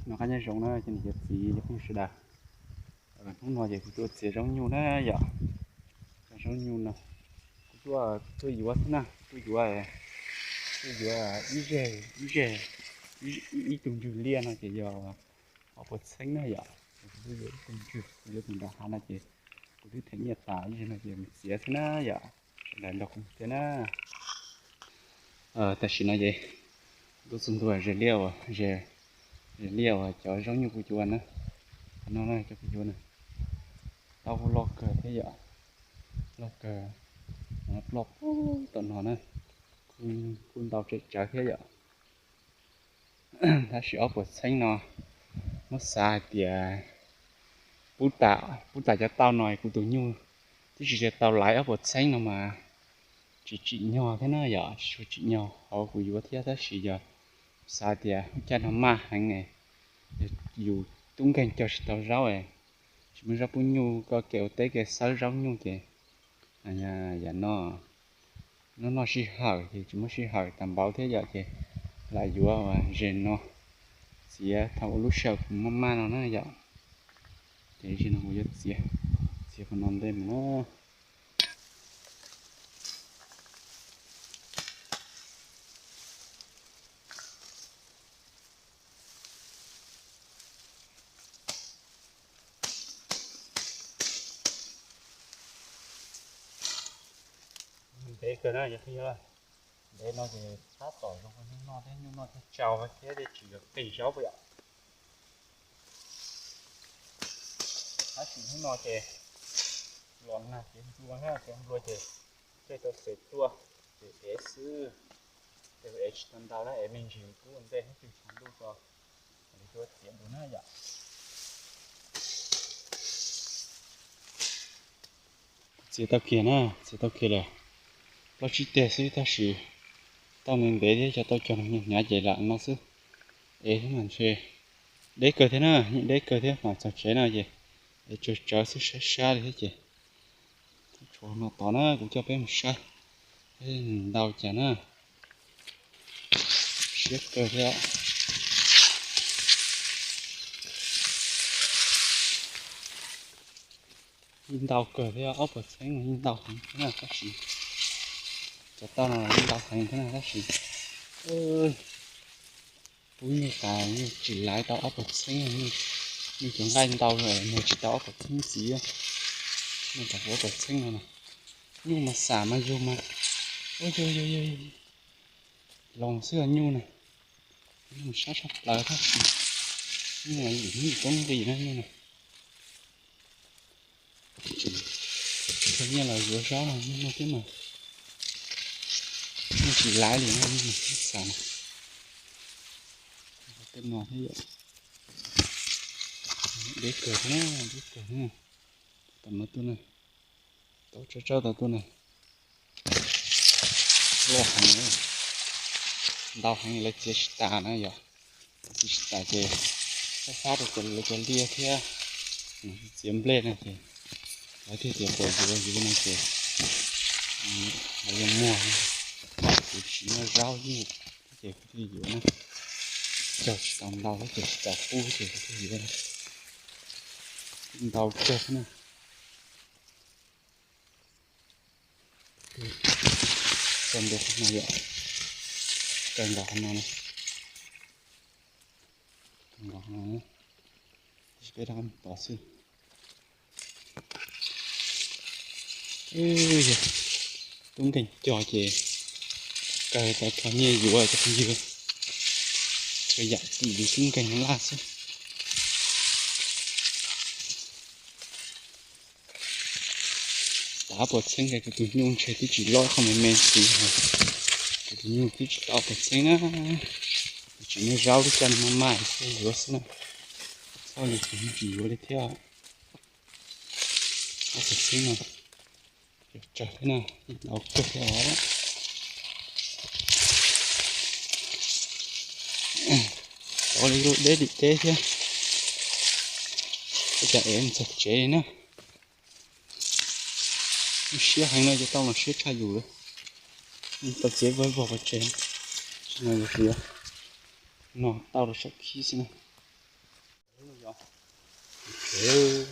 Noj qab nyob zoo na cov niam cov txiv cov phooj ywg sawv daws. Hnub no ces kuv tuaj txiav zaub nyuj na yom. Cov zaub nyuj no kuv tuaj, tuaj yuav xwb na, tuaj yuav, tuaj yuav ib zeg, ib zeg, ib tug ntswg liaj no ces yog ob puas txheeb na yom. Kuv tuaj yuav ib tug ntswg, kuv yuav tus nram hav no ces kuv twb them nyiaj tas ib zeg no ces mus txiav xwb na yom. Sawv daws nrog kuv thiab na. Tam sim no ces kuv tuaj txog ntua ze liaj uas, ze liaj uas cov zaub nyuj kuv yuav na. Qhov no na cov kuv yuav na, tau loj kawg thiab yom, loj kawg, ploj puag tom no na, kuj ntau tsem tsawv thiab yom. Tab sis ob puas txheeb no muab xav hais tias pub tas, pub tas cov tauj no kuv tus nyuj twb tsis tau laiv ob puas txheeb no mas tsis tsim nyog thiab na yom, tsis tshua tsim nyog hauv kuv yuav thiab tab sis yog xav tias lub caij no maj heev, yus tub nkeeg cog tsis tau zaub, tsis muaj zaub pub nyuj, koj kev ua teb kev xawb zaub nyuj ces yam no noj noj sij hawm ces tsis muaj sij hawm tas npaum thiab yom ces lam yuav ze no txiav thaum ua lub sij hawm kuv maj maj no na yom. Ces ze no kuv yuav txiav, txiav qhov no ntej mus na. Ntev kawg na, ntev no ces tab tom zoo nyuj noj thiab, nyuj noj thiab tsau thiab, tsis yog qis zaub puas yom. Tab sis hnub no ces los nag kev nplua na, kev nplua ces tej tau xev tuaj, ces ev xwb, tej ev tsis tau ntau na, ev me ntsis kub ua ntej thiab tsuag tsuag ntuj tso, li tuaj txiav dua na yom. Txiav tau kiag na, txiav tau kiag lawm, plaub tsib teg xwb tab sis tauj ntev ntev thiab cov tauj cog no hnyav hnyav ces lam no xwb. Ev thiab mas ntshe deb kawg thiab na, yeej deb kawg thiab, mas txog tsev no ces ev tsawg tsawv xwb, sab sab li thiab ces tshuav no tod na, kuv coj peb mus saib ntau cas na. Siab kawg thiab. Yeej ntau kawg thiab, ob puas txheeb yeej ntau heev thiab na, tab sis cov tauj no yeej ntau heev thiab na, tab sis pub nyuj tas nyuj tsis laiv tau ob puas txheeb, nyuj cov nqaij ntau, muag tsis tau ob puas txheeb ntxiv, muag tau ob puas txheeb no na. Nyuj mas xam mas yug mas, ua yog yog yog, los xwb nyuj na, nyuj sab tshaj plaws tab sis nyuj mas yim hnub yim koob nqis na nyuj na. Tsis tau nyiaj los yuav zaub no, nyuj no thiab mas nyuj tsis laiv li no, nyuj no xav no. Tej no thiab yom, deb kawg thiab, deb kawg thiab. Tom no tuaj na, tau tsawg tsawg tau tuaj na. Loj heev, ntau heev lawv txiav tsis tas na yom. Txiav tsis tas ces fab fab rau cov, lawv cov liaj thiab txiav nplej no ces lawv thiaj tias kom yuav, yuav no ces lawv yuav muag, kuv tsis muaj zaub yeej ces kuv thiaj yuav na. Cog tsis tau ntau ces tsis tau pub ces kuv thiaj yuav. Ntau kawg na. Txog ntua qhov no yom, kawg nkaus qhov no na, kawg nkaus qhov no, peb rov qab mus tod xwb. Yog tub nkeeg cog ces kawg tau rho nyiaj yuav cov phooj ywg, tsuas yam tim li tub nkeeg laj xwb. Tau ob puas txheeb, kuv tus nyuj ntshe twb tsis loj, qhov me me ntxiv, kuv tus nyuj twb tsis tau ob puas txheeb na. Tsis muaj zaub, lub caij no maj maj thiaj yuav xwb na. Txhob li ces tsis yuav li thiab. Ob puas txheeb no, tsawg thiab na, ntau kawg thiab os. Tau li lub deb dim deb thiab, ua cas ev mus txog tsev li na. Siab heev no ces tau los siab tshaj yus lawm. Tau txiav vog vog pov tseg, tsis no yus tsuas yog no tau rau saum khib xwb na. Ev,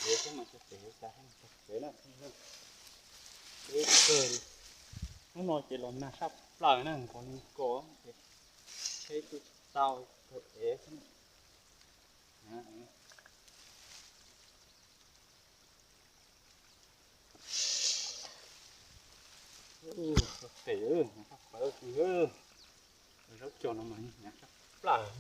ev xwb mas tsis tsev, cas tsis tsev na. Ev kawg li. Hnub no ces los nag sab plaws na, nkaus li nkaus ces tsheb tuaj tsis tau, kawg ev xwb. Tes, zaub cog no mas hnyav sab plaws.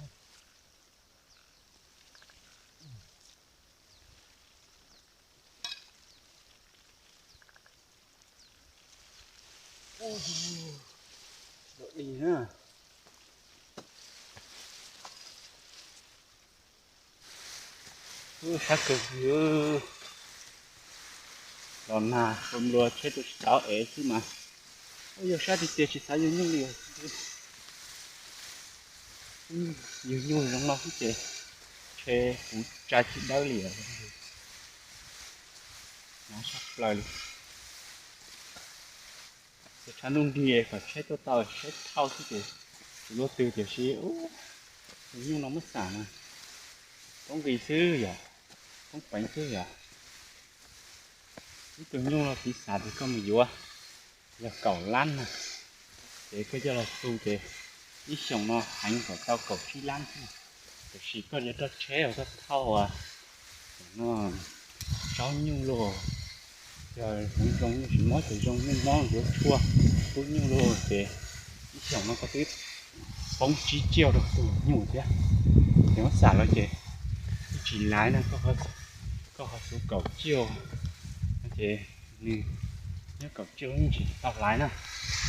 Dog dig na. Sab kawg li. Los nag ua nplua tsheb tuaj tsis tau ev xwb mas. Ua yog sab tiag tiag tsis xav yug nyuj li. Yug nyuj zoo no xwb ces ntshe kuv tsa tsis dawb li. Nag sab plaws li. Ces tshav ntuj nrig kom tsheb tuaj tau tsheb thauj xwb ces tsis luaj twg tiam sis tus nyuj no muab xam mas poob nqi xwb yom, poob peev xwb yom. Ib tug nyuj no piv xam tias koj mus yuav yog kaum lab na, ces koj coj los tu ces ib xyoos no heev kom tau kaum tsib lab thiab. Tiam sis koj yuav rau tsheb uas koj thauj no zaub nyuj luaj, yog hmoov zoo nyuj tsis mob ces zoo nyuj mob yuav tshuaj pub nyuj luaj ces ib xyoos no koj twb poob tsib tsiaj rau tus nyuj thiab. Ces muab xam los ces twb tsis laiv na, koj ho xuv kaum tsiaj ces nws nyob kaum tsiaj yeej tsis tau laiv na,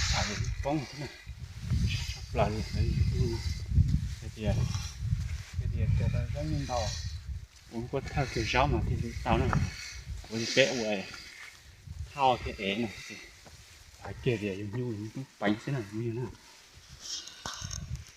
xam los poob thiab na. Sab tshaj plaws li, hais tias, hais tias cog tau zaub nyuj ntau, ua nkuaj thawj cog zaub mas thiaj li tau na. Ua li peb ua thauj thiab ev no ces hais kiag tias yus nyuj yus poob peev xwb na, yus nyuj na.